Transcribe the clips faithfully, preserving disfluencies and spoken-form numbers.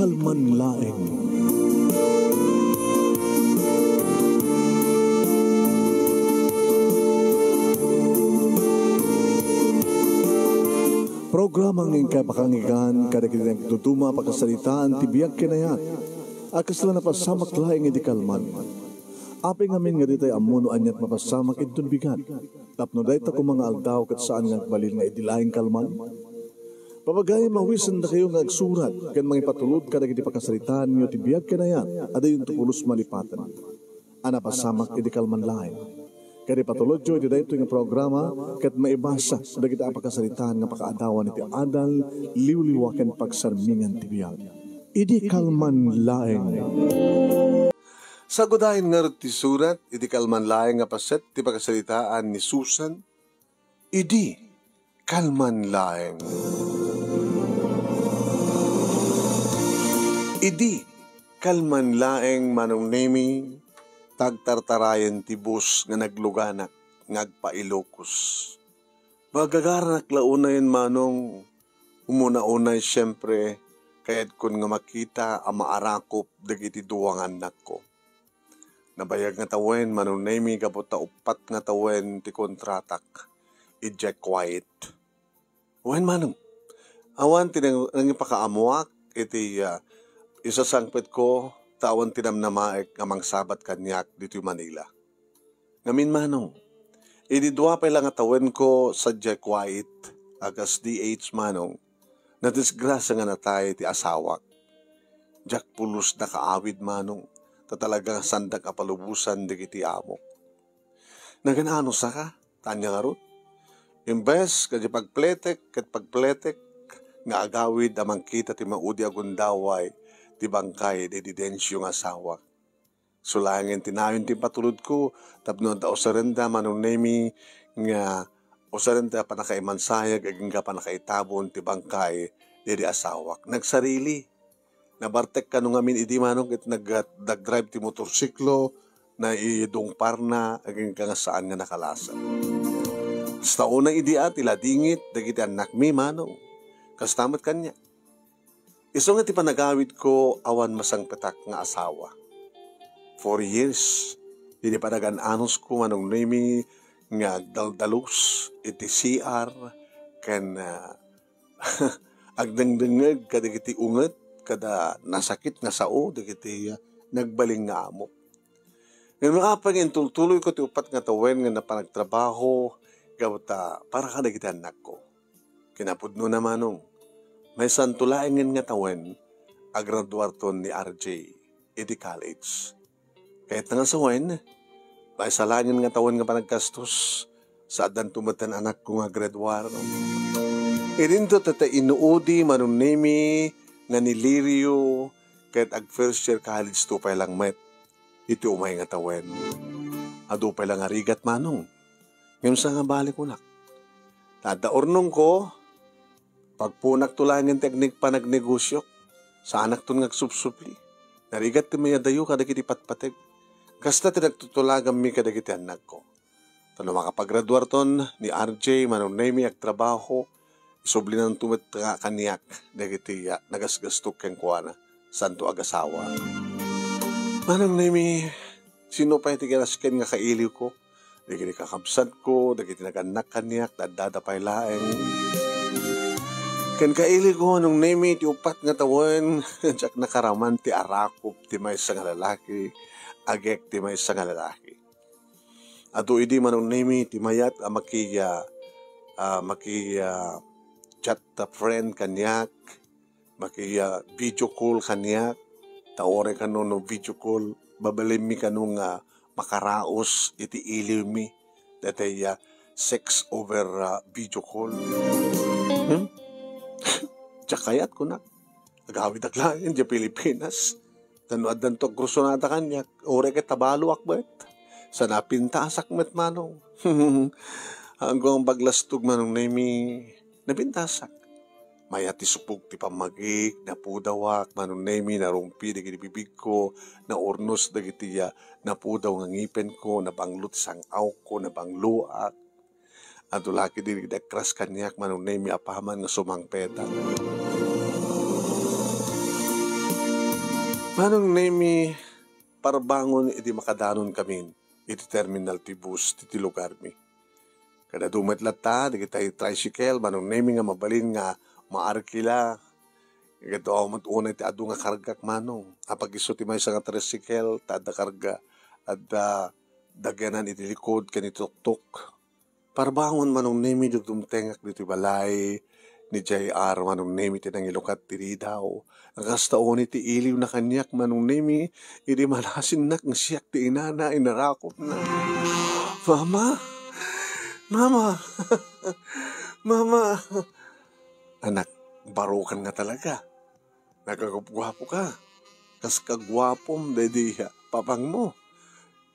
Kalman laeng. Programa nga inkay pakangigan kadagiti nagduduma a pakasaritaan ti biag ken ayat a kasla napasamak laeng idi kalman. Apay ngamin nga ditay ammo no aniat mapasamak inton bigat, tapno dayta koma nga aldaw ket saan nga agbalin nga idi laeng kalman? Papagayam, awisendakayo nga agsurat ken mangipatulod kadagiti pakasaritaanyo ti biag ken ayat a dayonto pulos malipaten a napasamak idi kalman laeng. Ket ipatulodyo iti daytoy nga programa ket maibasa dagiti a pakasaritaan nga pakaadawan iti adal, liwliwa ken pagsarmingan ti biag. Idi kalman laeng. Sagudayen ngarud ti surat iti kalman laeng nga paset ti pakasaritaan ni Susan. Idi kalman laeng. Idi kalman laeng, Manong Nemi, tagtartarayen ti bus nga nagluganak nga agpailokos. Magagaranak la unayen, Manong. Umuna-unay, siempre, kayatkon nga makita a maarakop dagiti dua nga annakko. Nabayag nga tawen, Manong Nemi, gapu ta uppat nga tawen ti kontratak idiay Kuwait. Wen, Manong, awan ti nang-, nangipakaamuak iti, ah, isasangpetko, ta awan ti namnamaek nga mangsabat kaniak ditoy Manila. Ngamin, Manong, idi dua pay la nga tawenko sadiay Kuwait a kas D H, Manong, nadisgrasia nga natay ti asawak. Diak pulos nakaawid, Manong, ta talaga saandak a palubosan dagiti amok. Nagan-anusaka, ta ania ngarud? Imbes nga diay pagpletek ket pagpletek nga agawid a mangkita ti maudi a gundaway ti bangkay daydi Dencio nga asawak. Isu laengen ti nayon ti ipatulodko tapno adda usarenda, Manong Nemi, nga usarenda pannakaimansayeg agingga pannakaitabon ti bangkay daydi asawak. Nagsarili. Nabartek kano ngamin idi, Manong, ket nag-, nagdrive ti motorsiklo, naidungparna agingga nga saan nga nakalasat. Kasta unay idi a ti ladingit dagiti annakmi, Manong. Kasta met kaniak. Isu nga ti panagawidko, awan masangpetak nga asawa. Four years, idi panagan-anusko, Manong Nemi, nga agdaldalus iti C R ken, ah, agdengdengngeg kadagiti unget kada nasakit nga sao dagiti, ah, nagbalin nga amok. Ngem apay nga intultuloyko ti uppat nga tawen nga napan agtrabaho gapu ta para kadagiti annakko. Kinapudnona, Manong, maysanto laengen nga tawen, agraduarton ni R J iti college. Kayatna nga sawen, maysa laengen nga tawen nga panaggastos, sa addanto met ti anakko nga graduar. Idinto ti, ti inuudi, Manong Nemi, nga ni Lirio, ket ag first year college to pay lang met iti umay nga tawen. Adu pay lang a rigat, Manong. Ngem sangabali kunak. Ta adda urnongko, pagpunakto laengen ti agnig-, panagnegosiok. Saanakton nga agsubsubli. Narigat ti mayadayo kadagiti patpateg. Kasta ti nagtutulaganmi kadagiti annakko. Ta no makapagraduarton ni R J, Manong Nemi, agtrabaho, isublinanto met nga kaniak dagiti, ah, nagasgastok kenkuana, santo agasawa. Manong Nemi, sino pay ti kinasken nga kailiwko? Dagiti kakabsatko, dagiti nagannak kaniak, ta addada pay laeng. Ken kailiwko, Manong Nemi, ti uppat nga tawen, diak nakaraman ti arakop ti maysa nga lalaki, agek ti maysa nga lalaki. Adu idi, Manong Nemi, ti mayat a maki-, ah, ah, maki-, ah, chat a friend kaniak, maki-, ah, video call kaniak, ta uray kano no video call, babalinmi kano nga makaraos iti iliwmi, daytoy, ah, sex over, ah, video call. Hmm? Diak kayat, kunak. Agawidak laeng idiay Pilipinas. Ta no addanto agkursunada kaniak, uray ket tabaloak met. Sa napintasak met, Manong. Anggo ang paglastog, Manong Nemi, napintasak. Mayat ti supog ti pammagik, napudawak, Manong Nemi, narumpi dagiti bibigko, naurnos dagiti, ah, napudaw nga ngipenko, nabanglo ti sang-awko, nabangloak. Adu la ketdi dagiti agkras kaniak, Manong Nemi, apaman nga sumangpetak. Manong Nemi, parbangon idi makadanon kami iti terminal ti bus ti, ti lugarmi. Kada dumet latta, dagitay tricycle, Manong Nemi nga mabalin nga maarkila. Ket awan met unay ti adu nga kargak, Manong. Apag isu ti maysa nga tricycle, ta adda karga, adda dagyanan iti likod ken iti tuktok. Parbangon Manong Nemi, dumdumtengak ditoy balay ni J R, Manong Nemi, ti nangilukat ti ridaw. Kasta unay ti iliwna kaniak, Manong Nemi, idi malasinnak nga siak ti inana, inarakopna. "Mama! Mama! Mama!" Anak, barukan nga talaga. Nagkagupguapo ka. Kas kaguapom daydi, ah, papangmo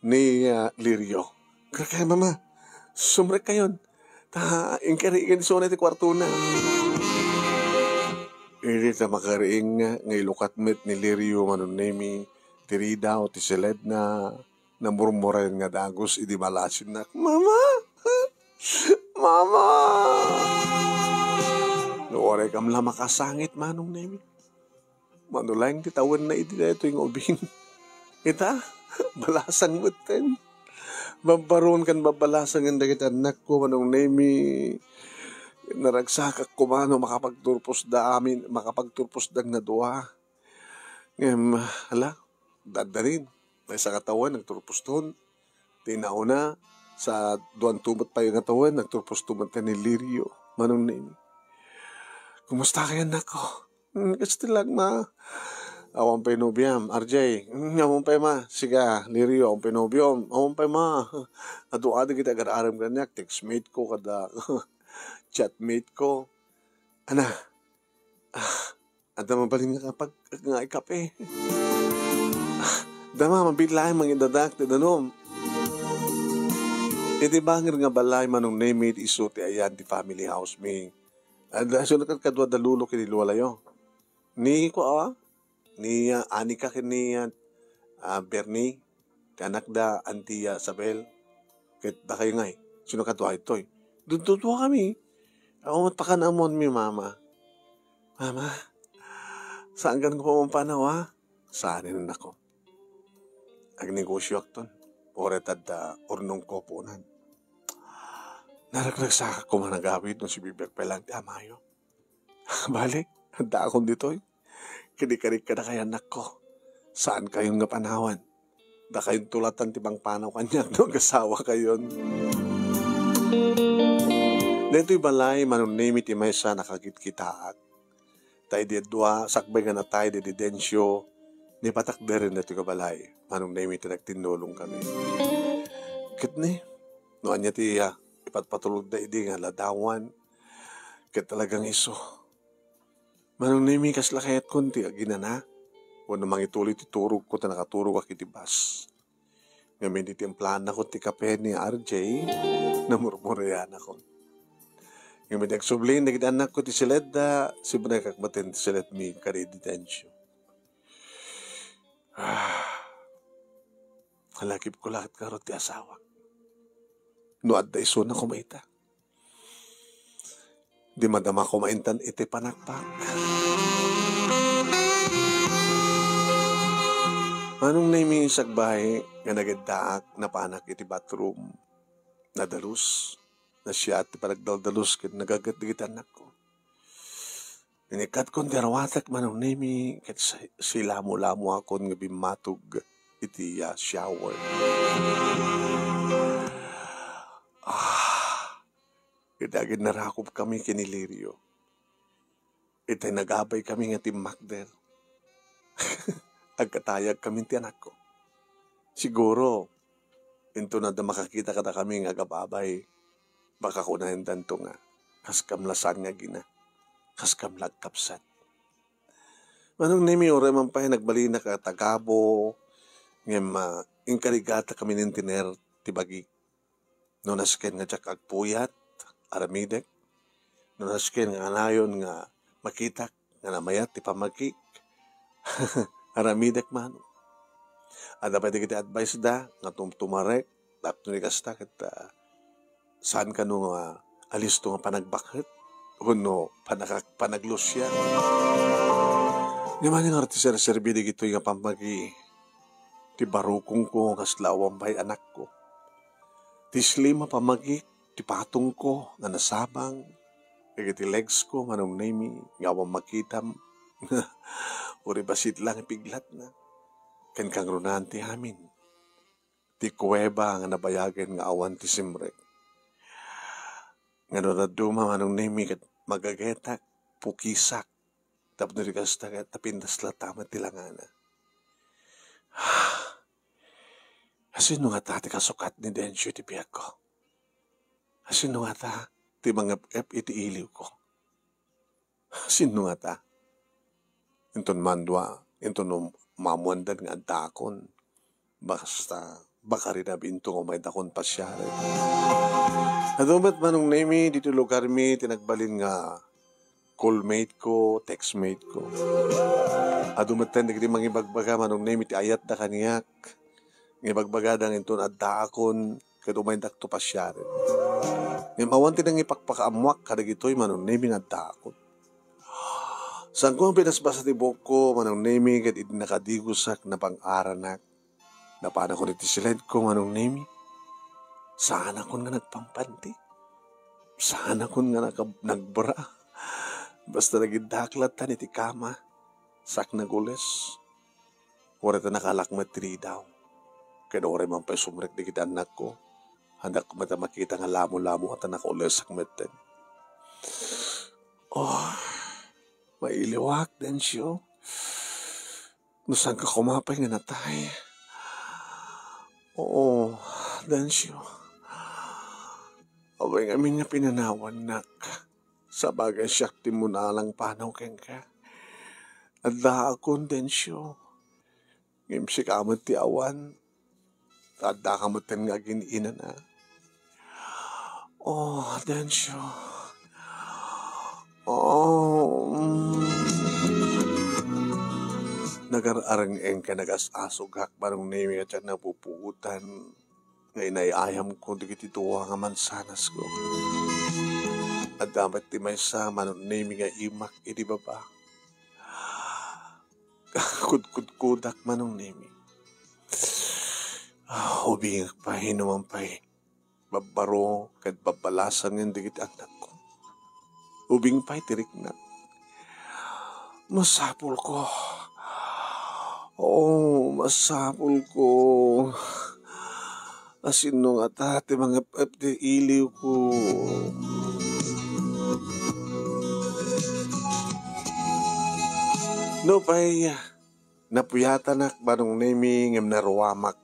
ni, ah, Lirio. Kaya, mama, sumrek kayon. Ta, inkariingan isu na iti kuartona. Idi ta makariing nga, nga ilukat met ni Lirio, Manong Nemi, ti ridaw, ti siledna, namurmurayan nga dagus idi malasinnak, "Mama! Mama!" No, uray kam la makasangit, Manong Nemi. Mano laeng ti tawenna idi daytoy nga ubing. Ita, balasang metten. Babbaron ken babbalasangen dagiti annakko, Manong Nemi. Naragsakak koma no makapagturposda amin, makapagturposda nga dua. Ngem, ala, daddanin. Maysa nga tawen, nagturposton. Ti nauna, sa duanto met pay nga tawen, nagturposton met ni Lirio, Manong Nemi. "Kumusta kayo, annakko?" "Hmm, kasta laeng, ma." "Awan pay nobiam, R J?" "Hmm, awan pay, ma." "Siga, Lirio, awan pay nobiom?" "Awan pay, ma." "Adu-adu dagiti agar-arem kaniak, textmate ko, kada chatmate ko." "Ana, ah, adda mabalin nga kapag-, nga ikape?" "Ah, adda, ma, mabiit laeng mangidadak ti danum." Iti bangir nga balay, Manong Nemi, isu ti ayan ti family house mi. Adda, isu kadkadua da lolo ken ni lola yo. Ni kua, ni, ah, Anika ken ni, ah, ah, Bernie, ti anakda Antia Isabel, ket dakayo ngay. Sino kadua itoy? Dududua kami. Awan met pakan-amuanmi, mama. "Mama, saan kan ko pamanpanaw, ah?" "Saan, annakko. Agnegosioakton. Uray ta adda urnongko puonan. Naragragsakak koma agawid no sibibiag pay laeng ti amayo. Bale, addaakon ditoy. Kadi-kadi kadakayo, annakko. Saan kayon nga panawan. Dakayon tulatan ti pangpanaw kaniak no agasawa kayon." Daytoy balay, Manong Nemi, ti maysa nakakitkitaak. Ta idi dua, sakbay nga natay daydi Dencio, nipatakderen daytoy nga balay. Manong Nemi, ti nagtinnulong kami. Ket ni, no ania ti, ah, ipatpatulogda idi nga ladawan, ket talagang isu. Manong Nemi, kasla kayatkon ti aginana, wenno mangituloy ti turogko ta nakaturogak iti bus. Ngamin iti implaannakon ti kape ni R J, namurmurayanakon. Ngamin agsubli dagiti annakko ti siledda, sibnekak metten ti siledmi kadi Dencio. Ah, nalakipko la ket ngarud ti asawak. No adda isuna koma ita. Di madama koma intan iti panakpak. Manong Nemi, sakbay nga nageddaak, napanak iti bathroom. Nadalus, nasiat ti panagdaldalus ken nagaget dagiti annakko. Inikkadkon ti arwatek, Manong Nemi, ket si-, silamu-lamuakon nga bimmatog iti, ah, shower. Ah, iti aginnarakop kami ken ni Lirio. Iti nagabay kami nga timmakder. Agkatayag kami ti anakko. Siguro, inton adda makakita kadakami nga agababay, baka kunaendanto nga, "Kas kam la saan nga agina, kas kam la agkapsat." Manong Nemi, uray man pay nagbalinak a tagabo, ngem, ah, inkarigatak a minintiner ti bagik. No nasken nga diak agpuyat, aramidek. No nasken nga kanayon nga makitak nga namayat ti pammagik, aramidek man. Adda pay dagiti advice da nga tumtumarek, tapno di kasta ket, ah, saan kano nga alisto nga panagbaket wenno panaka-, panaglusian. Ngem ania ngarud ti serserbi dagitoy nga pammagi ti barukongko, kasla awan pay anakko? Ti slim a pammagik, ti patongko nga nasabang, dagiti legs ko, Manong Nemi, nga awan makitam, uri bassit lang ipiglatna. Ken kangrunaan ti amin, ti kuweba nga nabayagen nga awan ti simrek. Nga no dadduma, Manong Nemi, ket magagetak, pukisak, tapno di kasta ket napintas latta met ti langana. Asino ngata ti kasukat ni Dencio ti biagko? Asino ngata ti mangep-ep iti iliwko? Asino ngata? Inton mandua, inton um-, mamuandan nga addaakon, basta bakarinabinto nga umaydakon pasiaren. Adu met, Manong Nemi, ditoy lugarmi ti nagbalin nga callmate ko, textmate ko. Adu metten dagiti mangibagbaga, Manong Nemi, ti ayatda kaniak. Nga ibagbagada nga inton addaakon ket umaydakto pasiaren. Ngem awan ti nangipakpakaammoak kadagitoy, Manong Nemi, nga addaakon. Saanko nga pinasbasa ti buokko, Manong Nemi, ket idi nakadigosak, napang-aranak, napanakon iti siledko, Manong Nemi. Saanakon nga nagpampanti. Saanakon nga nakab-, nagbra. Basta nagiddaak lattan iti kama, sak nagules. Uray ta nakalak met ti ridaw. Ken uray man pay sumrek dagiti annakko, handak met a makita nga lamo-lamo a ta nakaulesek metten. Oh, mailiwak, Dencio. No saanka koma pay nga natay. Oo, Dencio. Apay ngamin nga pinanawannak. Sabagay, siak ti munalang panaw kenka. Addaakon, Dencio. Ngem sika met ti awan. Ta addaka metten nga agin-inana. Oh, Dencio. Oh, mm. Nagar-areng-eng ken nagas-asugak, Manong Nemi, a diak napupuotan nga inay-ayamko dagiti dua nga mansanasko. Adda met ti maysa, Manong Nemi, nga imak idi baba. Kudkudkudak, Manong Nemi. Ah, ubingak pay, numan pay babbaro ket babbalasangen dagiti annakko. Ubing pay ti riknak. Masapulko. Oo, masapulko. Asino ngata ti mangep-ep ti iliwko? Nupay napuyatanak, Manong Nemi, ngem naruamak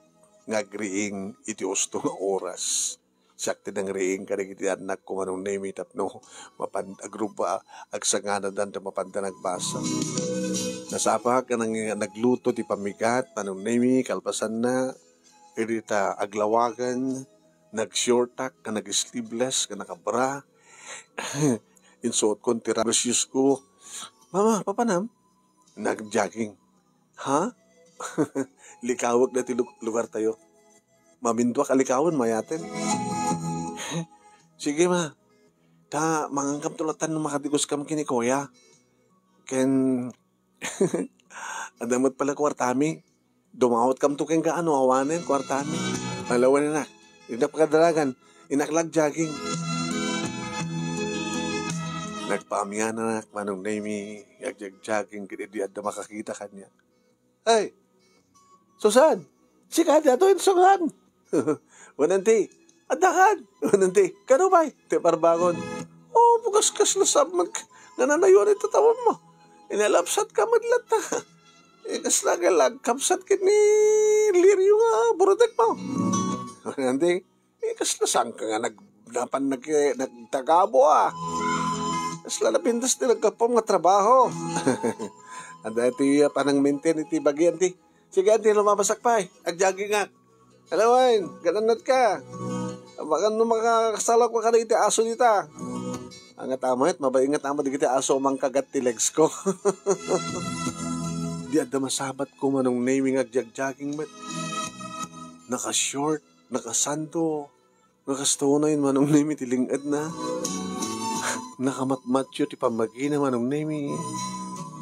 nga agriing iti usto nga oras. Siak ti nangriing kadagiti annakko, Manong Nemi, tapno mapan-, agruba, agsanganadan ta mapanda nagbasa. Nasapak nga nang-, nagluto ti pammigat, Manong Nemi, kalpasanna, idi ta aglawagan, nag-shortak, nga nag-sleeveless, nga nakabra. Insuotkon ti rubber shoes ko. "Mama, papanam?" Nag-jogging. Ha? Likawek daytoy lu-, lugartayo. Maminduak a likawen, mayaten. Sige, ma. Ta, mangankamto lattan no makadigoskam ken ni Kuya. Ken, adda met pala kuartami. Dumawatkamto kenka no awanen kuartami. Malawen, anak. Dinak pakadalagan. Innak la agjogging. Nagpaamiananak, Manong Nemi, nga agjogging ket idi adda makakita kaniak. "Ay, Susan! Sika daytoy, Susan?" Wen, "Auntie, addakan?" Wen, "Auntie, kano pay?" Ti parbangon. "Oh, bukas kasla samag nga nanayon iti tawon mo. Inalabsat ka met latta. Eh, kasla nga lagkabsat ket ni Lirio nga burutek mo." Wen, "Auntie, eh, kasla sangka nga nag-, napan nag-, nagtagabo, ah. Kasla napintas ti nagkapom nga trabaho." Adda iti panang-maintain iti bagi, Auntie. Sige, Auntie, lumabasak pay. Agjogging, ah. Hello, Wayne. Ganannat ka. Baka no makakasalak ka kadagiti aso dita. Angat amet, mabaingat amet dagiti aso mangkagat ti legs ko. Di adda masabat ko, Manong Nemi, nga agjogging met. Naka-short, nakasando, nga kastonayen, Manong Nemi, ti ling-edna. Nakamatmatyo ti pammagina, Manong Nemi.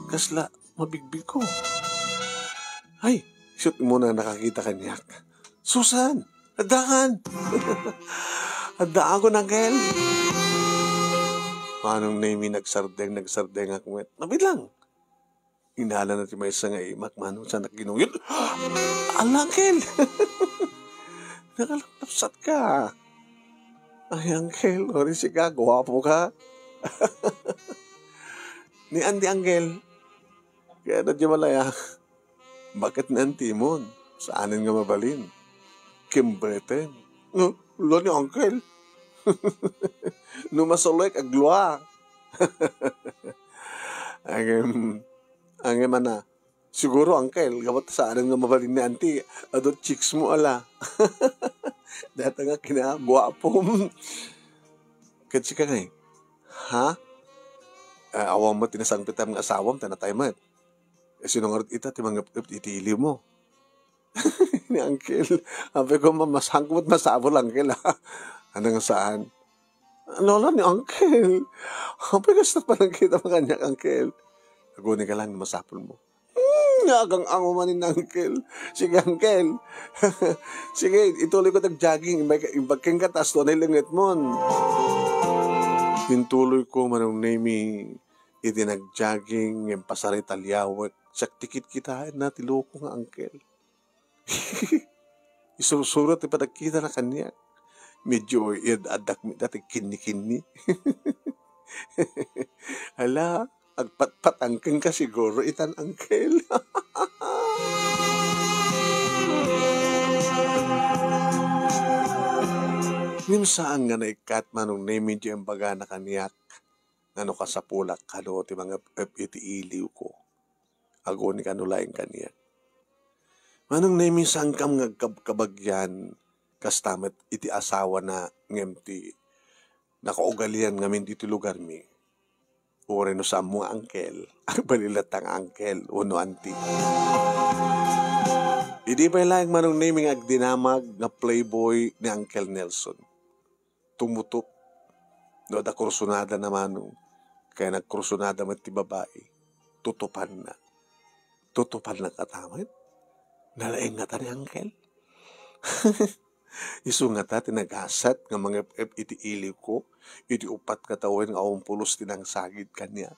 Kasla, mabigbigko. Ay, isut' muna nakakita kaniak. Susan! Addakan! Addaakon, Uncle! Manong Nemi, nagsardeng, nagsardengak met. Mabiit lang! Inalana ti maysa nga imak, Manong, saanak ginuyod. Ala, Uncle! Nakalapsat ka. Ay, Uncle, ori sika, guapo ka. Ni Auntie, Uncle. Kaya na di malaya. Baket ni Auntie mon. Saanen nga mabalin. Kim Breten. No, lo ni Uncle. No masulek, aglua. Agem, agem, ana. Siguro, Uncle, gapu ta saanen nga mabalin ni Auntie, adu ti chicks mo, ala. Dayta nga kinaguapom. Ket sika ngay, ha? Ah, awan met ti nasangpetam nga asawam, ta natay met. Eh, sino ngarud ita ti mangep-ep iti iliw mo? Ni Uncle. Apay ko, ma-, masangko met masapul, Uncle, ha? Ania nga saan? Lola ni Uncle. Apay, kasta panagkita mo kaniak, Uncle. Aguni ka lang, masapul mo. Hmm, nga agang-ango man ni Uncle. Sige, Uncle. Sige, ituloy ko tag-jogging. Imbag, imbag kenka, ta asto ni lenget mon. Intuloy ko, Manong Nemi, iti nag-jogging, ngem pasar iti liawek, siak ti kitkitaenna ti loko nga Uncle. Isursuro ti panagkitana kaniak. Medyo iyad-addak met dati kinni-kinni. Hala, agpatpatang kenka siguro itan, Uncle. Ngem saan nga naikkat, Manong Nemi, ti imbagana kaniak nga no kasapulak kano ti mangep-ep iti iliwko. Aguni kano laeng kaniak. Manong Nemi, saankam nga agkabkabagyan, kasta met iti asawana, ngem ti nakaugalian ngamin ditoy lugarmi. Uray no saanmo nga Uncle, agbalin latta nga Uncle wenno Auntie. Idi pay laeng, Manong Nemi, nga agdinamag nga playboy ni Uncle Nelson. Tumutup. No adda kursunada na, Manong, kaya nagkursunada met ti babai, tutupanna. Tutupanna kata met? Nalaing ngata ni Uncle? Isu ngata ti nagasat nga mangep-ep iti iliwko, iti upat nga tawen nga awan pulos ti nangsagid kaniak.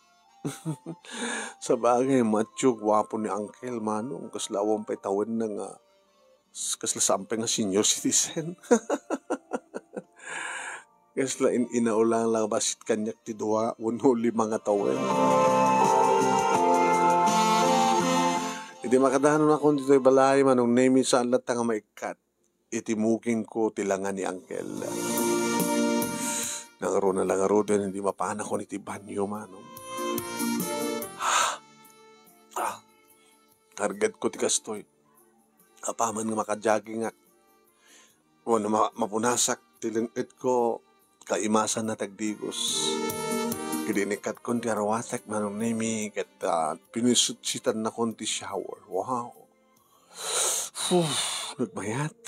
Sabagay, macho, guapo ni Uncle, Manong, kasla awan pay tawenna nga, kasla saan pay nga senior citizen. Kasla in-, inaulala bassit kaniak ti dua wenno lima nga tawen. Idi makadanonakon ditoy balay, Manong Nemi, saan latta nga maikkat iti mugingko ti langa ni Uncle. Nangruna la ngaruden, idi mapanakon iti banyo, Manong. Ah, targetko ti kastoy. Apaman nga makajoggingak wenno ma-, mapunasak ti leng-etko, kaimasanna ti agdigos. Idi inikkatkon ti arwatek, Manong Nemi, ket, ah, pinisitsitannakon ti shower. Wow! Fuh, nagmayat.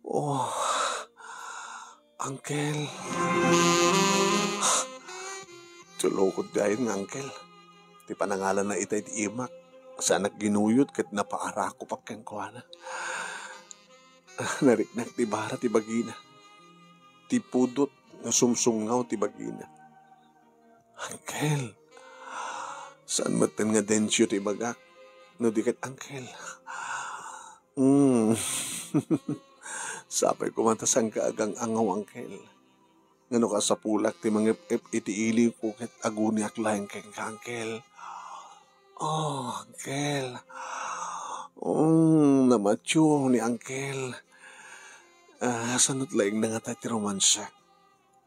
Oh, Uncle. Tulokod dayen nga Uncle. Ti panangalanna ita iti imak, saanak ginuyod ket napaarakopak kenkuana. Nariknak ti bara ti bagina. Ti pudot nga sumsumngaw ti bagina. Uncle, saan metten nga densyo ti ibagak? No di ket Uncle. Mm. Sapay koma ta saanka agang-angaw, Uncle. Ngano kasapulak ti mangep-ep iti iliwko ket aguniak laeng kenka, Uncle. Oh, Uncle. Mm, namatyo ni Uncle. Ah, sanot laeng na ngata ti romansa.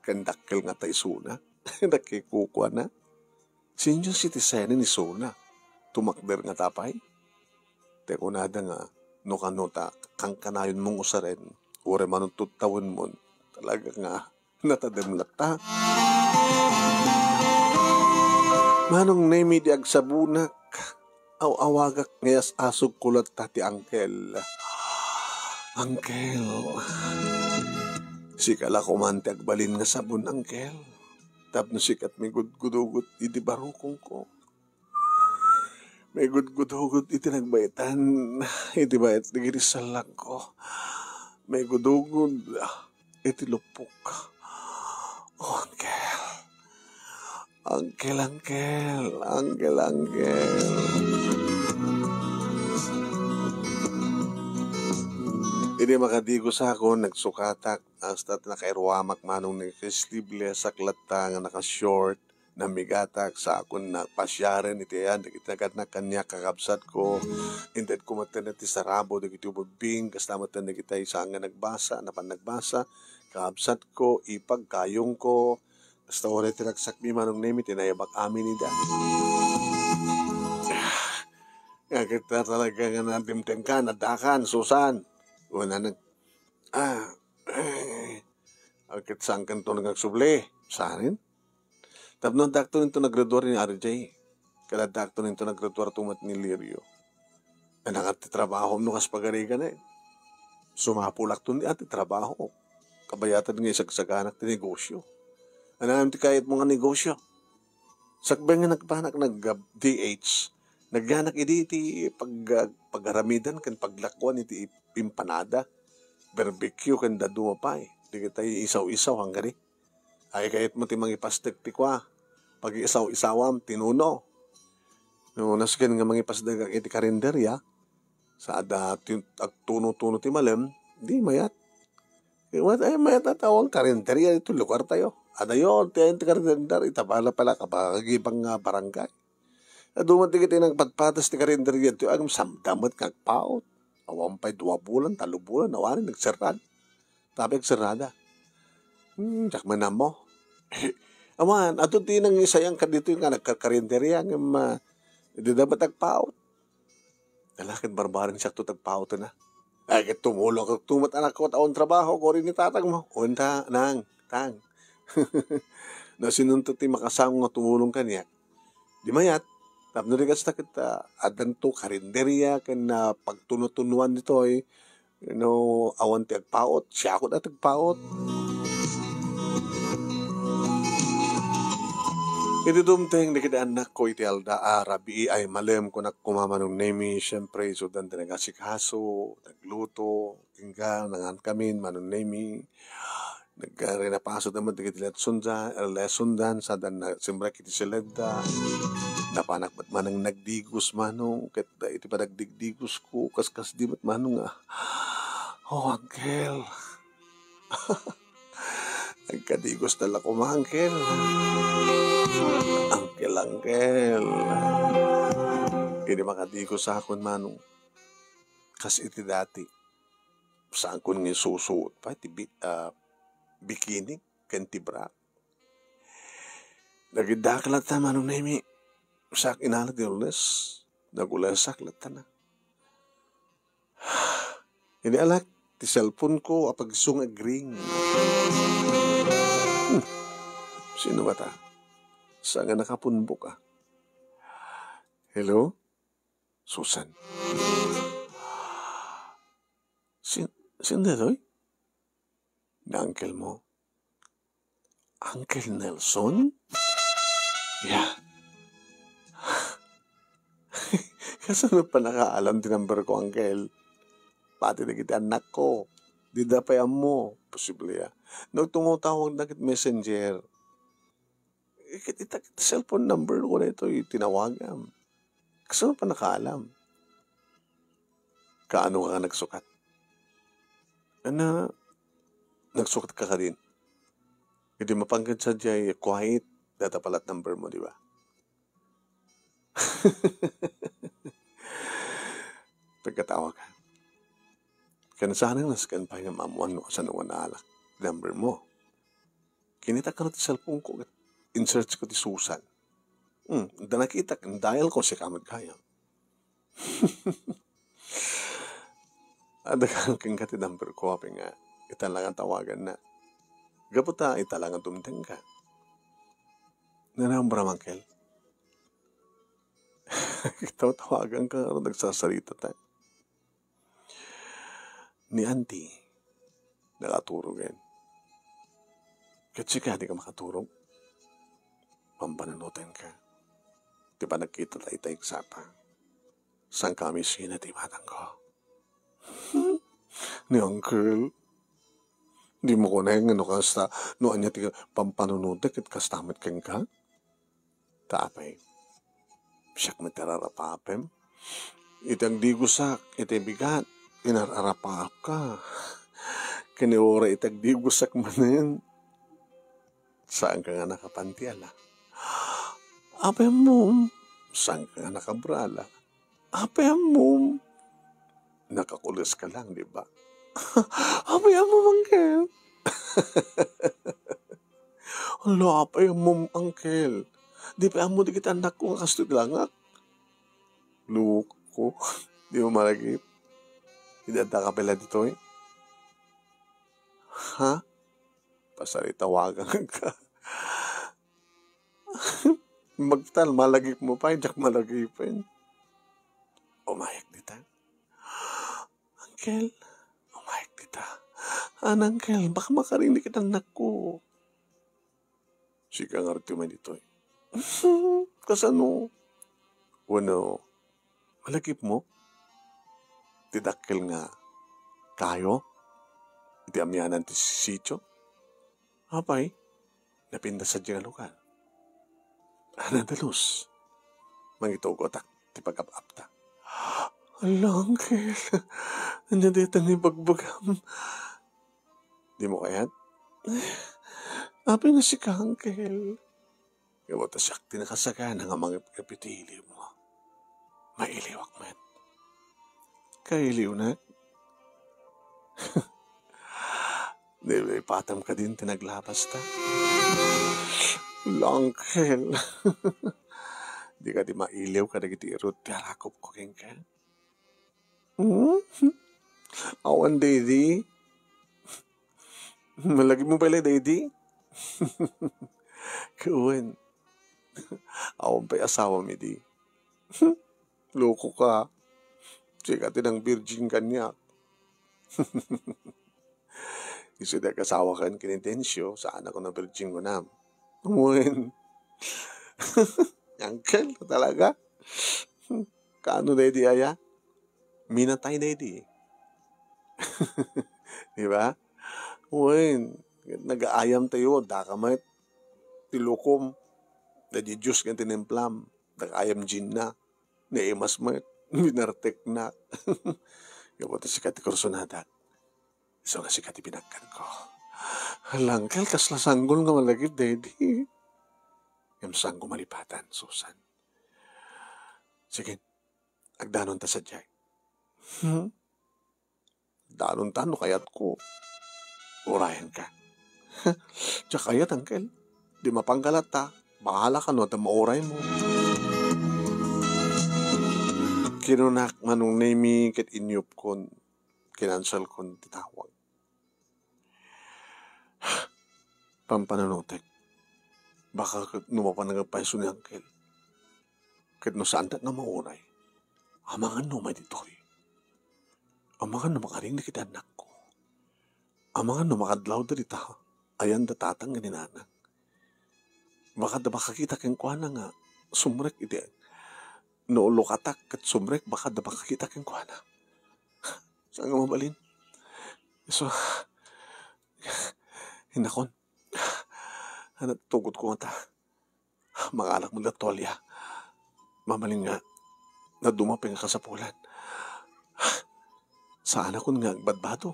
Ken dakkel ngata isuna. Dakkel kukuana. Senior citizen ni isuna. Tumakder ngata pay. Te kunada nga, no kano ta kankanayon mong usaren, uray manuntud tawenmon, talaga nga natadem latta. Manong Nemi, di agsabunak, aw-awagak nga yas-asog ko latta ti Uncle. Uncle, sika la koman ti agbalin nga sabon, Uncle. Tapno sika ti migudgudugot idi barukongko. Maigudgudugod iti nagbaetan iti baet dagiti sallangko. Maigudugod iti lupok. Oh, angkel. Angkel, angkel. Angkel, angkel. Idi makadigos ako, nagsukatak, hasta nakairuamak manong nakasleevelesak latta nga nakashort. Namigatak, saakon nagpasiaren iti ayan dagiti nagad-, kaniak, kakabsatko. Intedko metten ti sarabo dagiti ubbing, kasta metten dagiti saan nga nagbasa, napan nagbasa, kakabsatko, ipag, kayongko. Kasta uray ti ragsakmi, Manong Nemi, ti naibak amin ida. Nga kita talaga nga nadimdengka, nadakan, Susan. Una nag-, ah, eh, agkit saan kanto nagagsubli? Sanin? Tapno addaakto ninto naggraduar ni R J. Kada addaakto ninto naggraduar to met ni Lirio. Anakar ti trabaho no kas pagarigan eh. Sumapulakto ni ati trabaho. Kabayatan nga isagsaganak ti negosyo. Anam ti kayat mo nga negosyo? Sakbay nga nagpanak nag D H, nagyanak idi ti pag-, pagaramidan ken paglakuan iti empanada, barbecue ken dadduma pay. Dagitay isaw-isaw, hanggang Ay, kayat mo ti mangipasdek ti kua, pag-isaw-isawam ti nuno. No, nasken nga mangipasdek iti karinderya, sa adda ti agtuno-tuno ti malem, di mayat. Di mayat, ay, mayat a tawag karinderya iti lugar tayo. Adayo, ti ayan ti karinderya, ita pala pala, kapagibang nga barangay. Adu met dagiti nagpadpadas ti karinderya ditoy, agsamda met nga agpaut. Awan pay dua bulan, talo bulan, awan nagserrad. Tapay agserrada. Hmm, diak man ammo. Awan, adu ti nangisayang kaditoy nga nagkarkarinderya, ngem, ah, dida met agpaut. Ala, ket barbareng siak to tagpauten a. Ay, ket tumulong ka to met anakko, ta awan trabaho, kuri ni tatang mo. Unta, nang, tang. No, sinonto ti makasango nga tumulong kaniak? Di mayat, tapno di kasta ket, ah, addanto karinderya ken, ah, pagtuno-tunoan ditoy, no, awan ti agpaut, siakon a ti agpaut. Idi dumteng dagiti annakko iti alda a rabii ay malem, kunak koma Manong Nemi, siempre, isudan ti nagasikaso, nagluto, ingga, nangan kamin, Manong Nemi. Nagkarinapaso da met dagiti lessonda, lessondan, sada na, simrek iti siledda. Napanak met manang nagdigos, Manong, ket da iti panagdigdigosko, kaskasdi met, Manong, ah. Oh, Angkel. Nagkadigos na la koma, Angkel. Angkel, Angkel. Idi makadigos akon, Manong, kas iti dati. Saankon nga isusuot pay ti bi-, ah, bikini ken ti bra. Nagiddaak latta, Manong Nemi. Saak inala ti ules. Nagulesak latta na. Idi alak, ti cellphone ko, apagso nga agring. Hmm. Sino ba ta? Saan nga nakapunbok, ah? Hello? Susan. Sin-, sino daytoy? Ni uncle mo? Uncle Nelson? Yeah. Kasano pa nakaalam ti number ko, uncle? Pati dagiti annakko. Dida pay ammo. Posible, ah. Nagtungo tawag na ket messenger. Ket ita, ket cellphone number ko daytoy, tinawagam. Kasano pa nakaalam? Kaano ka nagsukat? Ana, nagsukat ka kadin? Idi mapanggad sadiay, quiet, data palat number mo, di ba? Pagkatawa ka. Ken sanang nasken pay nga maamuan no kasano nga naalak number mo. Kinitak kano ti cellphone ko, ket in-search ko ti Susan. Hmm, da nakitak, in-dial ko, sika met gayam. Adda kenka ti number ko, apay nga, ita la nga tawaganna. Gapu ta, ita la nga dumtengka. Nanamburam, uncle. Tawtawagan ka nga, nagsasarita ta. Ni Auntie, nakaturogen. Ket sika, di ka makaturog? Pampananutan ka. Ti panagkita ta itay sapa. Saan ka a misina ti imatangko? Ni Uncle, dimo kunam nga no kasta, no ania ti pampanunotek ket kasta met kenka? Ta apay, siak met ti ararapapem. Iti agdigosak iti bigat, inar-arapaapka. Ken uray iti agdigosak manen, saanka nga nakapantiala. Apay ammom, saanka nga nakabrala. Apay ammom, nakakuleska lang, di ba? Apay ammom, Uncle. Hala, apay ammom, Uncle. Di pay ammo dagiti annakko nga kastoy ti langak. Loko. Dimo malagip? Idi adda ka pay la ditoy? Ha? Pasaritawaganka. Magtal, malagipmo pay, diak malagipen. Umayek dita. Uncle, umayek dita. An, Uncle, baka makaring dagiti annakko. Sika ngarud ti umay ditoy. Kasano? Wenno, malagipmo? Ti dakkel nga kayo? Iti amianan ti sitio? Apay, napintas sadiay nga lugar. Ana, dalus. Mangitugotak ti pagap-apta. Hala, Uncle. Ania dayta nga ibagbagam? Dimo kayat? Apay nga sika, Uncle. Gapu ta siak ti nakasagana nga mangipngip iti iliwmo. Mailiwak met. Kailiwnak? Nilipatam kadin ti naglabasta. Uncle. Di kadi mailiw kadagiti irut ti arakupko kenka? Hmm? Awan, Daddy. Malagipmo pay la, Daddy? Wen. Awan pay asawam idi. Loko ka. Sika ti nang virgin kaniak. Isu ti agasawa ken ken ni Dencio, saan a virgin kunam. Wen. Uncle, talaga? Kaano daydi aya? Minatay daydi. Di ba? Wen, nagaayam tayo, daka met ti lokom. Daydi Diyos nga tinimplam, nagaayam jinna. Naimas met, binartekna. Gapu ta sika ti kursonadak. Isu nga sika ti binagkanko. Hala, Uncle, kasla sanggol nga malagip daydi. Ngem saanko malipatan, Susan. Sige, agdanonta sadiay. Hmm? Danonta no kayatko. Urayenka. Diak kayat, Uncle. Di mapanggalat ta. Bahala ka no adda mauraymo. Kinunak, Manong Nemy, ket inyupkon. Kinanselkon ti tawag. Pampanunotek. Baka ket no mapan nga payso ni Uncle. Ket no saandak nga mauray, amangan no umay ditoy. Amangan no makaring dagiti annakko. Amangan no makadlawda dita, ayanda tatang ken inanang. Baka adda makakita kenkuana nga sumrek iti, no lukatak ket sumrek, baka adda makakita kenkuana. Saan nga mabalin? Isu, inakon. Ano, tugot ko ngata. Mangalak met la tualya. Mabalin nga, naduma pay nga kasapulan. Saanakon nga agbadbado.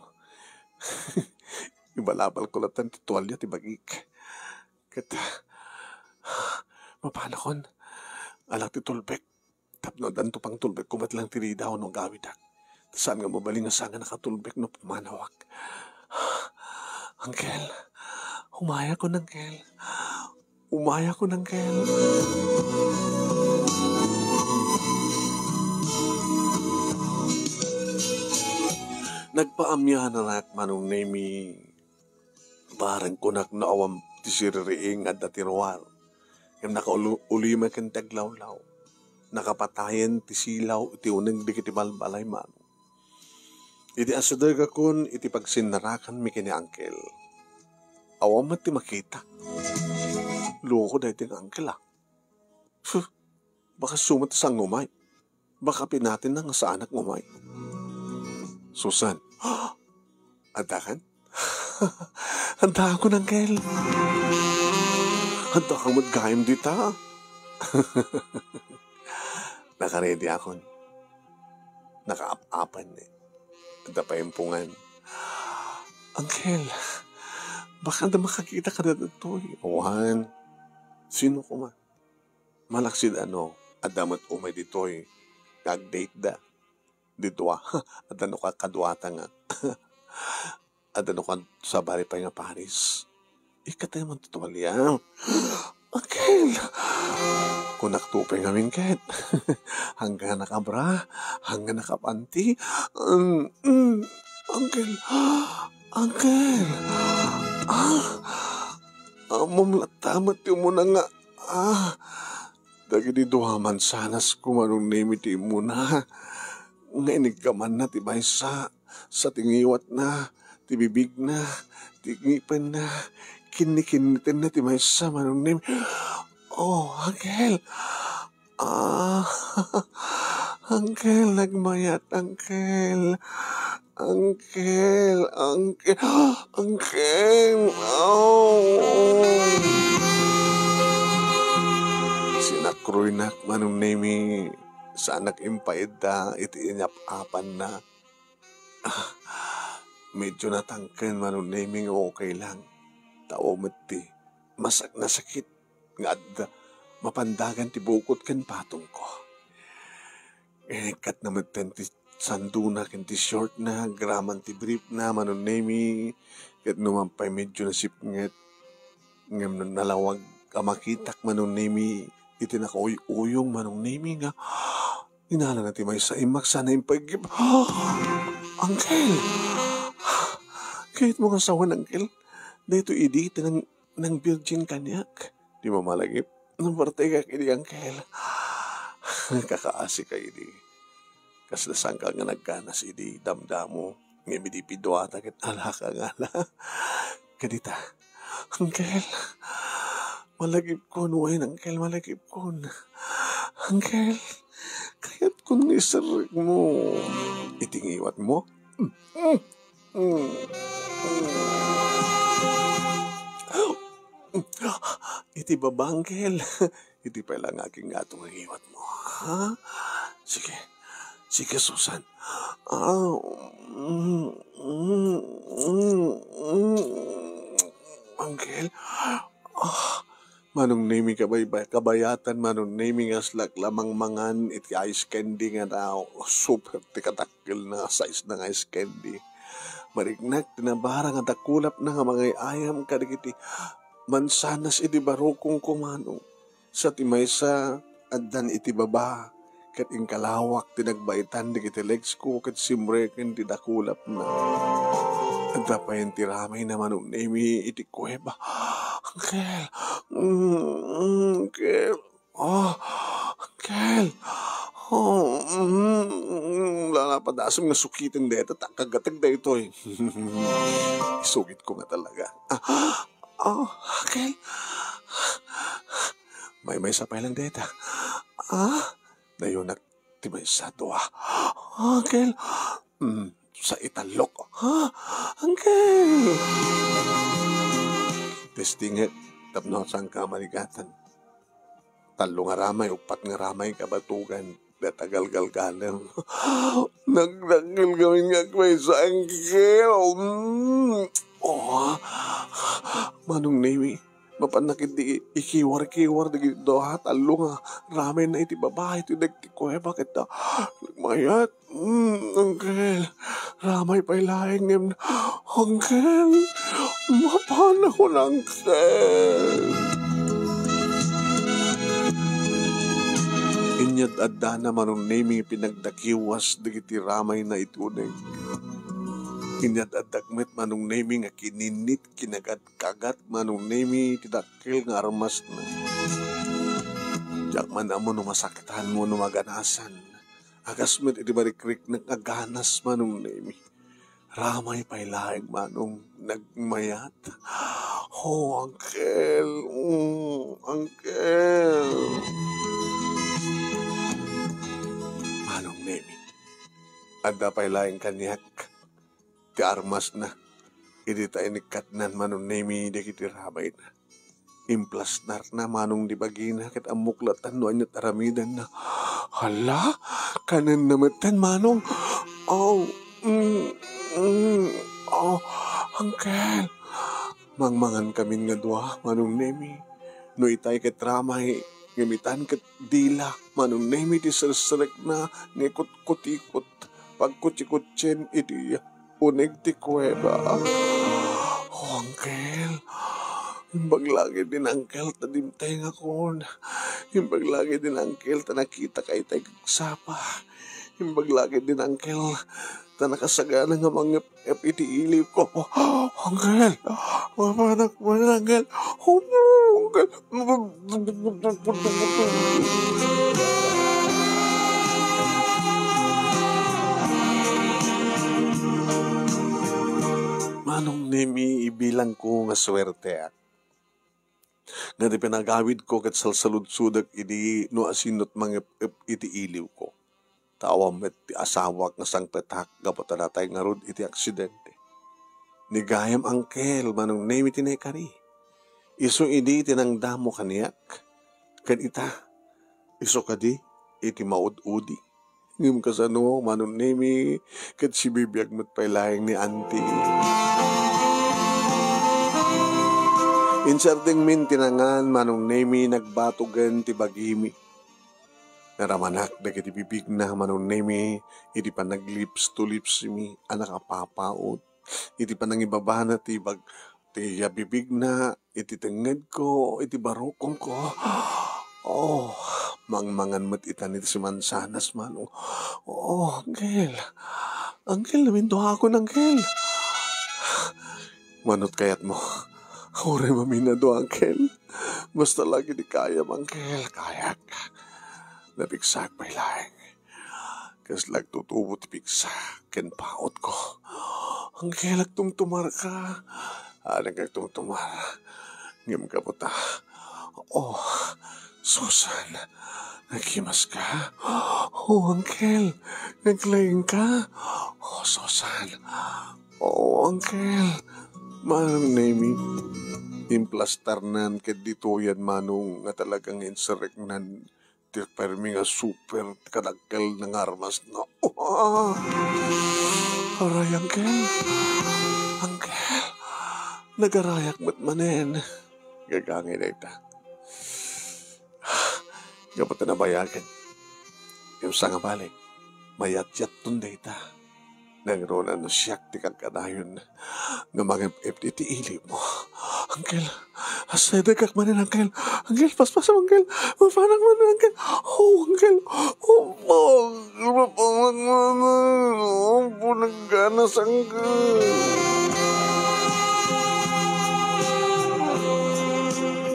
Ibalabalko latta ti tualya ti bagik. Ket, mapanakon, alak ti tulbek. Tapno addanto pangtulbekko met lang ti ridaw no agawidak. Ta saan nga mabalin nga saan nga nakatulbek no pumanawak. Uncle, umayakon, Uncle. Umayakon, Uncle. Nagpaamiananak, Manong Nemy. Bareng kunak no awan ti siririing nga adda ti ruar. Ngem nakaulu-, ulimek ken ti aglawlaw. Nakapatayen ti silaw iti uneg dagiti balbalay, Manong. Idi asidegakon iti pagsinnarakanmi ken ni Uncle, awan met ti makita. Loko daytoy nga Uncle, a. Huh, baka isu met ti sangumay. Baka pinatinna nga saanak nga umay. Susan, addakan? Addaakon, Angkel. Addakan met gayam dita. Nakarediakon. Nakaap-apan ni. Adda pay impungan. Angkel, baka adda makakita kadagitoy. Awan. Sino koma? Malaksid ano, adda met umay ditoy nga agdate da. Didua, adda no kakaduata nga. Adda no kan sabali pay nga paris. Ikatay man ti tuwalya. Angkel! Kunak to pay ngamin ket. Hangga nakabra, hangga nakapanti. Mm, mm. Angkel! Angkel! Ah! Ammom latta met ti umuna nga, ah! Dagiti dua mansanas ko, Manong Nemi, ti immuna. Nga iniggamanna ti maysa, sa ti ngiwatna, ti bibigna, ti ngipenna, kinnikinnitenna ti maysa, Manong Nemi. Oh, Angkel! Ah, Angkel, nagmayat, Angkel. Angkel, Angkel, Angkel. Oh. Sinakroynak, Manong Nemi, saanak impaidda iti inyap-apanna. Ah, medyo natangken, Manong Nemi, nga okay lang. Tao met ti masak-, nasakit nga adda mapandagan ti bukod ken patongko. Inikkatna metten ti sandona ken ti shortna, agraman ti briefna, Manong Nemi, ket numan pay medyo nasipnget. Ngem nalawag a makitak, Manong Nemi, iti nakauyuyong, Manong Nemi, nga inalana ti maysa, immaksana, impaigip. Angkel! Kayatmo nga sawen, Angkel? Daytoy idi ti nang-, nang-virgin kaniak. Di mo malagip? Nabartekak idi, Angkel. Kakaasika idi. Kasla sangka nga nagganas idi damdamo. Ngem idi piduata ket alaka nga ala. Kadita, Angkel, malagipkon, wen, Angkel, malagipkon. Angkel, kayatkon nga iserrekmo. Iti ngiwatmo? Mm, mm, mm. Iti baba, Angkel. Iti pay la nga agingato nga ngiwatmo, ha? Sige. Sige, Susan. Ah, mm, mm, mm, mm. Angkel. Ah, Manong Nemi, kabaybay-, kabayatan, Manong Nemi, nga aslak la mangmangan iti ice candy nga na super ti kadakkelna, size na nga ice candy. Mariknak ti nabara nga dakulapna nga mangay-ayam kadagiti mansanas iti barukongko, Manong. Sa ti maysa, addan iti baba, ket inkalawak ti nagbaitan dagiti legs ko ket simreken ti dakulapna. Adda pay ti ramayna, Manong Nemi, iti kuweba. Angkel! Mm, Angkel! Ah, Angkel! Oh, mm, lalapadasem nga sukiten deta, ta kagateg daytoy. Isugitko nga talaga. Ah, ah, Angkel! Maymaysa pay lang deta. Ah, nayonak ti maysa, dua. Angkel! Mm, sa itallok. Ah, Angkel! Testinget, tapno sangka maligatan. Tallo nga ramay, uppat nga ramay kabatugan, deta galgalgalem. Nagdakkel kami nga agmaysa, Angkel. Mm. Oh, Manong Nemi, mapannak iti ikiwar-kiwar dagiti dua, tallo nga ramayna iti baba, iti dagiti kuweba, ket mayat. Mm, Angkel, ramay pay laeng ngem, Angkel, mapanakon, Angkel. Inyad-addana, Manong Nemi, pinagdakiwas dagiti ramayna iti uneg. Inyad-addak met, Manong Nemi, nga kininnit, kinagad-kagad, Manong Nemi, ti dakkel nga armasna. Diak man ammo no masakitan wenno maganasan. Agas met iti marikriknak a ganas, Manong Nemi. Ramay pay laeng, Manong, nagmayat. Oh, Angkel. Mm, Angkel. Adda pay laeng kaniak ti armasna idi ta inikkatnan Manong Nemi dagiti rabayna. Implastarna Manong ti bagina ket ammok latta no ania't aramidenna. Hala, kanenna metten, Manong. Oh, mm, mm, oh, Uncle. Mangmangan kamin nga dua, Manong Nemi. No itay ket ramay, ngem itan ket dila, Manong Nemi, ti serserekna nga ikutkutikot, pagkutsikutsien iti uneg ti kuweba. Oh, Uncle. Imbag la ketdin, Uncle, ta dimtengakon. Imbag la ketdin, Uncle, ta nakitak itay agsapa. Imbag la ketdin, Uncle, ta nakasagana nga mangep-ep iti iliwko. Uncle! Mapanak man, Uncle! Opo, Uncle! Manong Nemi, ibilangko nga suerteak nga ti panagawidko ket salsaludsodek idi no asino't mangep-ep iti iliwko. Ta awan met ti asawak nga sangpetak gapu ta natay ngarud iti aksidente. Ni gayam, Uncle, Manong Nemi ti naikari. Isu idi ti nangdamo kaniak. Ken ita, isu kadi iti maud-udi. Ngem kasano, Manong Nemi, ket sibibiag met pay laeng ni Auntie. Insardengmin ti nangan, Manong Nemi, nagbatogen ti bagimi. Naramanak dagiti bibigna, Manong Nemi, iti panag-lips to lips mi a nakapapaut. Iti panangibabana ti bag-, ti bibigna, iti tengngedko, iti barukongko. Oh, mangmangan met itan iti simansanas, Manong. Oh, Uncle. Uncle, naminduakon, Uncle. Mano't kayatmo, uray maminado, Uncle. Basta la ketdi kayam, Uncle. Kayak. Napigsak pay laeng. Kasla agtutubo ti pigsa ken pautko. Uncle, agtumtumarka. Adda agtumtumar. Ngem gapu ta. Oh, Susan, naghimaska? Oh, Uncle, naglaingka? Oh, Susan. Oh, Uncle. Manong Nemi, implastarnan ket ditoyan, Manong, nga talagang inserreknan ti permi nga super ti kadakkel nga armasna. Ah! Aray, Uncle. Uncle. Nagarayak met manen. Gagangay dayta. Gapu ta nabayagen. Ngem sangabali, mayatyatton dayta. Nangruna no siak ti kankanayon nga mangep-ep iti ilimo. Uncle, asidegak manen, Uncle. Uncle, paspasam, Uncle. Mapanak manen, Uncle. Oh, Uncle. Oh, oh, mapanak manen. Oh, punagganas, Uncle.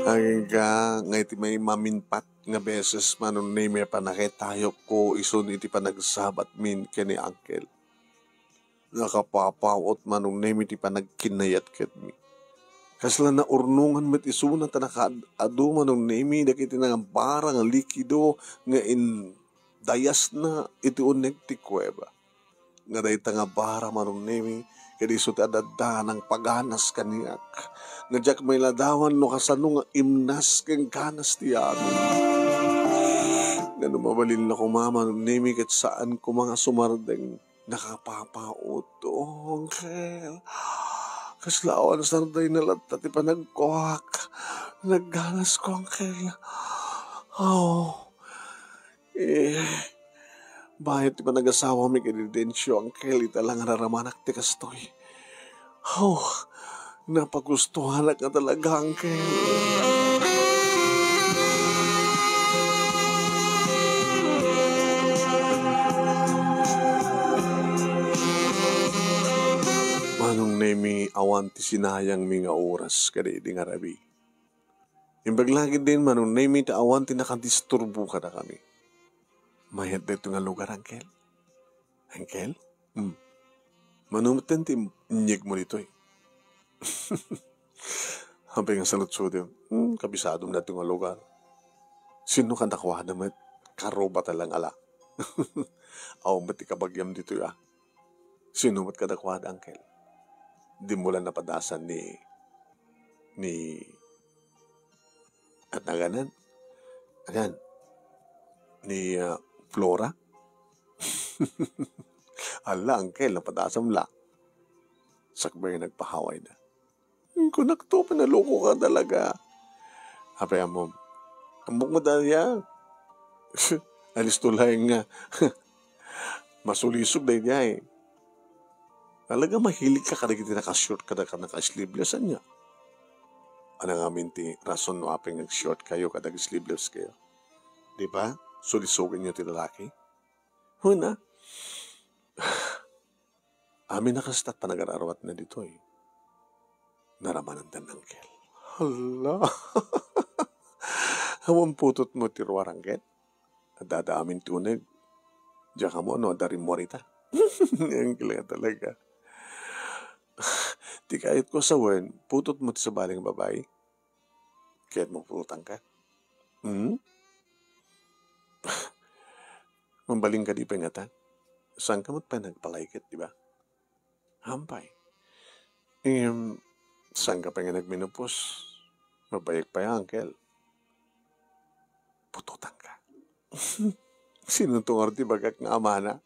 Agingga nga iti may maminpat nga beses, Manong Nemi, a pannakitayokko isun iti panagsabatmin ken ni Uncle. Nakapapaut, Manong Nemi, ti panagkinnayat kenmi. Kasla naurnongan met isuna ta nakaad-adu, Manong Nemi, dagiti nangabara nga likido nga indayasna iti uneg ti kuweba. Nga dayta nga bara, Manong Nemi, ket isu ti adda nangpaganas kaniak. Nga diak mailadawan no kasano nga imnas ken ganas ti amin. Nga no mabalinna koma, Manong Nemi, ket saan koma nga sumardeng. Nakapapaut, oh, Uncle. Kasla awan sardengna latta ti panagkuak. Nagganasko, Uncle. Oh. Eh, bayat ti panagasawami ken ni Dencio, Uncle, ita la nga naramanak ti kastoy. Oh, napagustuanak nga talaga, Uncle. Manong Nemi, awan ti sinayangmi nga oras kadaydi nga rabii. Imbag la ketdin, Manong Nemi, ta awan ti nakadisturbo kadakami. Mayat daytoy nga lugar, Uncle? Uncle? Hmm. Mano metten ti inyegmo ditoy? Apay nga saludsodem? Hmm, kabisadom daytoy nga lugar. Sino kadakuada met? Karubata lang ala. Awan met ti kabagiam ditoy, ah. Sino met kadakuada, Uncle? Dimo la napadasan ni, ni, ania nganan? Ayan. Ni, ah, Flora? Ala, Uncle, napadasam la. Sakbay nga nagpahawayda. Kunak to, pinaloko ka talaga. Apay, ammom. Ammok mo daya. Alisto laeng nga. Masulisog daydiay. Talaga mahilig ka kadagiti naka-short, kada ka naka-sleeveless, ania? Ania ngamin ti rason no apay nga nag-short kayo, kada sleeveless kayo? Di ba? Sulisogen niyo ti lalaki? Huna. Amin a kasta panagar-aruatna ditoy. Naramananda, Uncle. Hala. Awan putot mo ti ruar, Uncle? Adda amin ti uneg. Diak ammo no adda rimmuar ita. Uncle nga talaga. Ti kayatko sawen, putot mo ti sabali nga babai. Kayat mo putotan ka? Hmm? Mabalin ka di pay ngata? Saan ka met pay nagpalaiket, di ba? Hampay. Ngem, saan ka pay nga nagmenopause? Mabayag pay, Uncle. Putotan ka. Sino to ngarud ti bagak nga amana?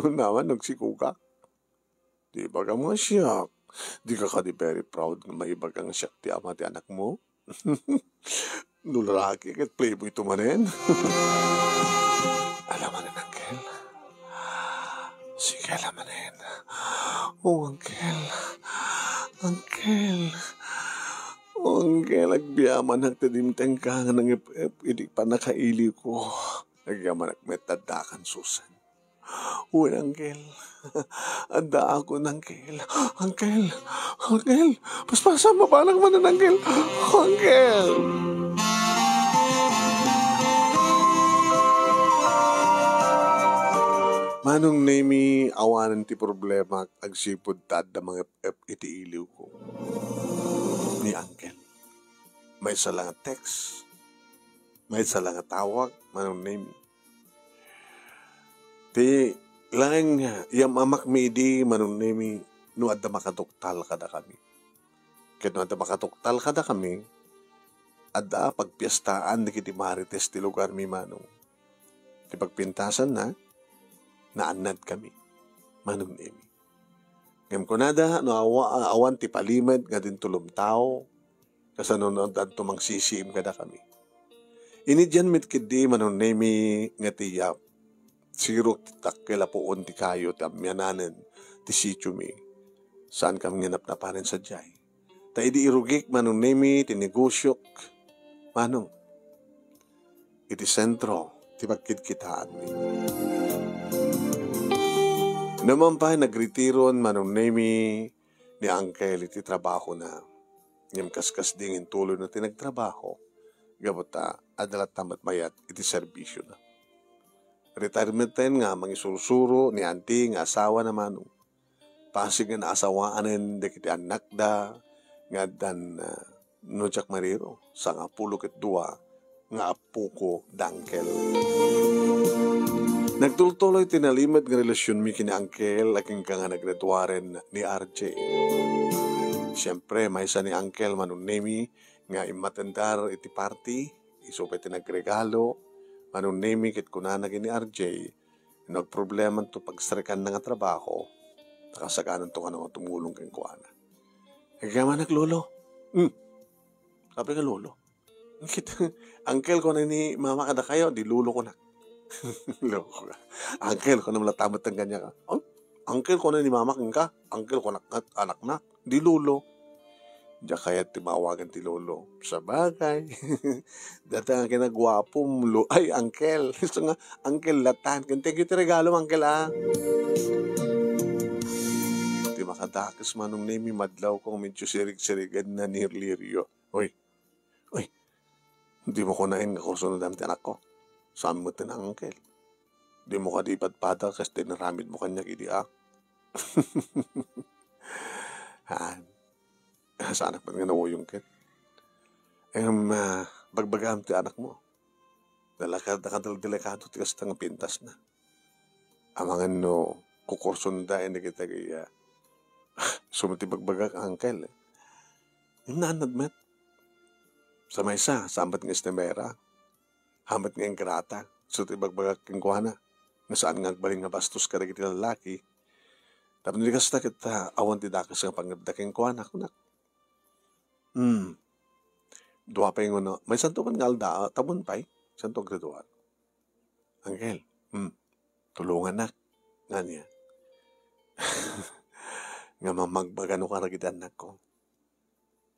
Naman, nagsikogak. Di ibagam nga siak. Di ka kadi very proud nga maibaga nga siak ti ama ti anakmo? No lalaki, ket playboy to manen. Ala manen, Uncle. Sige, ala manen. Oh, Uncle. Uncle. Oh, Uncle, agbiamanak ti dimtengka nga nangep-ep idi pannakailiwko. Agyamanak met ti addakan, Susan. Wen, Uncle. Addaakon, Uncle. Uncle. Uncle. Paspasam, mapanak manen, Uncle. Uncle. Manong Nemi, awanen ti problemak agsipud ta adda mangep-ep iti iliwko. Ni Uncle. Maysa la nga text. Maysa la nga tawag, Manong Nemi. Ti laeng nga iyam-amakmi idi, Manong Nemi, no adda makatuktal kadakami. Ket no adda makatuktal kadakami, adda pagpiestaan dagiti marites ti lugarmi, Manong. Ti pagpintasanna, naannadkami, Manong Nemi. Ngem kunada, no awa-, awan ti palimed nga dintulom tao, kasano no addanto mangsisiim kadakami? Inidian met ketdi, Manong Nemi, nga ti yap. Sirok ti takkel a puon ti kayo ti ammiananen ti sitiomi. Saankami nga napnapanen sadiay. Ta idi irugik, Manong Nemi, ti negosiok, Manong, iti sentro ti pagkitkitaanmi. Naman pay nagretiron, Manong Nemi, ni Uncle iti trabahona. Ngem kaskasdi nga intuloyna ti nagtrabaho, gapu ta adda latta met mayat iti serbisiona. Retirementen nga mangisursuro ni Auntie nga asawana, Manong. Pasig nga naasawaanen dagiti annakda nga addan, ah, no diak mariro, sangapulo ket dua nga appoko da Uncle. Nagtultuloy ti nalimed nga relasionmi ken ni Uncle agingga nga nagraduaren ni R J. Siempre, maysa ni Uncle Manong Nemi nga immatendar iti party, isu pay ti nagregalo, Manong Nemi, ket kunana ken ni R J, no agproblemanto pagsarikanna nga trabaho, ta kasagananto kano nga tumulong kenkuana. Agyamanak, Lolo. Hmm. Apay nga, Lolo? Kit-, Uncle, kuna ni Mama kadakayo, di Lolo kunak. Loko ka. Uncle, kuna latta met kaniak. Oh, Uncle, kuna ni Mama kenka. Uncle, kunak, anaknak. Di Lolo. Diak kayat ti maawagan ti Lolo. Sabagay. Dayta nga kinaguapom, lo-, ay, Uncle. Isu nga, Uncle, latta. Thank you ti regalo, Uncle, ah. Ti makadakes, Manong Nemi, madlawko nga medyo sirig-sirigan na ni Lirio. Uy, uy, dimo kunaen nga kursunodam ti anakko. Saan met ti Uncle? Dimo kadi ipadpada kas ti inaramidmo kaniak idi, ah. Haan. Saanak met nga nauyong ket. Em, ah, bagbagaam ti anakmo. Dalaka-, dakadal-, delikado ti kasta nga pintasna. Amangan no kukursonda, inigit dagiti, ah, isu met ti ibagbagak, uncle, eh. Naannad met. Sa maysa, saan met nga estimera. Saan met nga ingrata. Isu ti ibagbagak kenkuana. Nga saan nga agbalin nga bastos kadagiti lallaki. Tapno di kasta ket, ah, awan ti dakes nga pangnepda kenkuana, kunak. Hmm. Dua pay nga no, maysanto man nga aldaw, tabon pay. Santo graduar. Uncle, hmm, tulongannak. Nga ania? Nga mamagmagano kadagiti annakko.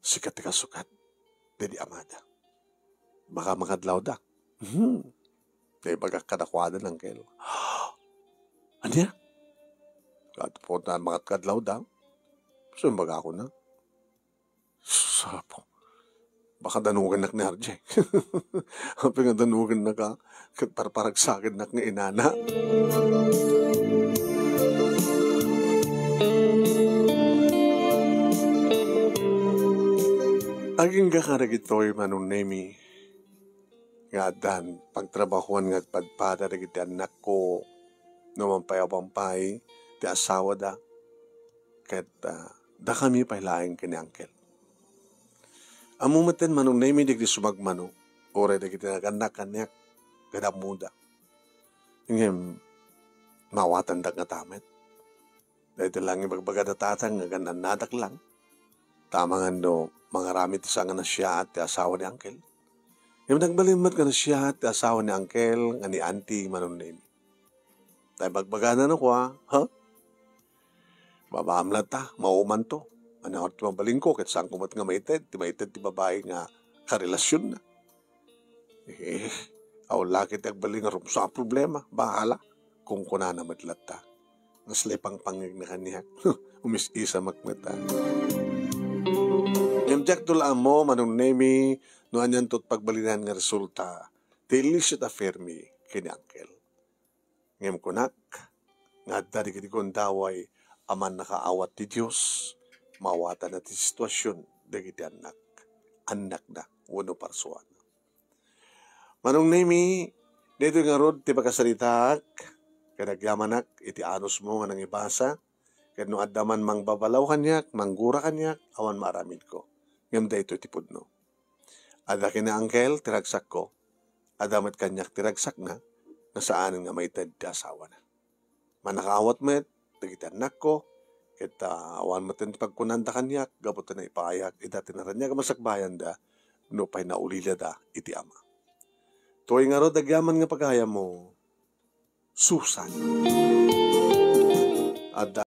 Sika ti kasukat daydi amada. Baka makadlawda. Hmm. Naibagak kadakuada, uncle. Ania? Kat-, puta, makadlawda. So, imbagakon na. Sapo. Baka danugennak ni R J. Apay nga danugennak, a? Ket parparagsakennak nga inana. Agingga kadagitoy, Manong Nemi, nga addan pagtrabahoan nga agpadpada dagiti annakko, no mampayaw-pampay ti asawada, ket, ah, dakami pay laeng ken ni Uncle. Ammo metten, Manong Nemi, dagiti sumagmamano, uray dagiti nagannak kaniak, gapu ammoda. Ngem, maawatandak ngata met. Daytoy laeng ibagbaga da tatang nga agan-annadak lang. Ta amangan no mangaramid ti saan nga nasiaat ti asawa ni Uncle. Ngem nagbalin met nga nasiaat ti asawa ni Uncle nga ni Auntie, Manong Nemi. Ta ibagbagana no kua, ha? Babaam latta, maumanto. Ania ti mabalinko ket saanko met nga maited ti maited ti babai nga karelasionna. Eh, awan la ket ti agbalin nga rumsua a problema. Bahala. Kunkunana met latta. Nga sila ipangpangngegna kaniak. Umis-isa met met, a. Ngem diak la ammo, Manong Nemi, no anianto ti pagbalinan nga resulta ti illicit affair mi ken ni Uncle. Ngem kunak, nga adda dagiti gundaway a mannakaawat ti Dios, maawatanna ti situasion dagiti annak, annakna wenno parsuana. Manong Nemi, daytoy ngarud ti pakasaritaak, ket agyamanak iti anusmo nga nangibasa, ket no adda man mangbabalaw kaniak, manggura kaniak, awan maaramidko. Ngem daytoy ti pudno. Adda ken ni Uncle ti ragsakko. Adda met kaniak ti ragsakna, nga saanen nga maited ti asawana. Mannakaawat met dagiti annakko, ket, ah, awan met ti pagkunanda kaniak gapu ta naipayak ida ti naraniag a masakbayanda nupay naulilada iti ama. Toy ngarud agyaman nga pagayammo, Susan. Adda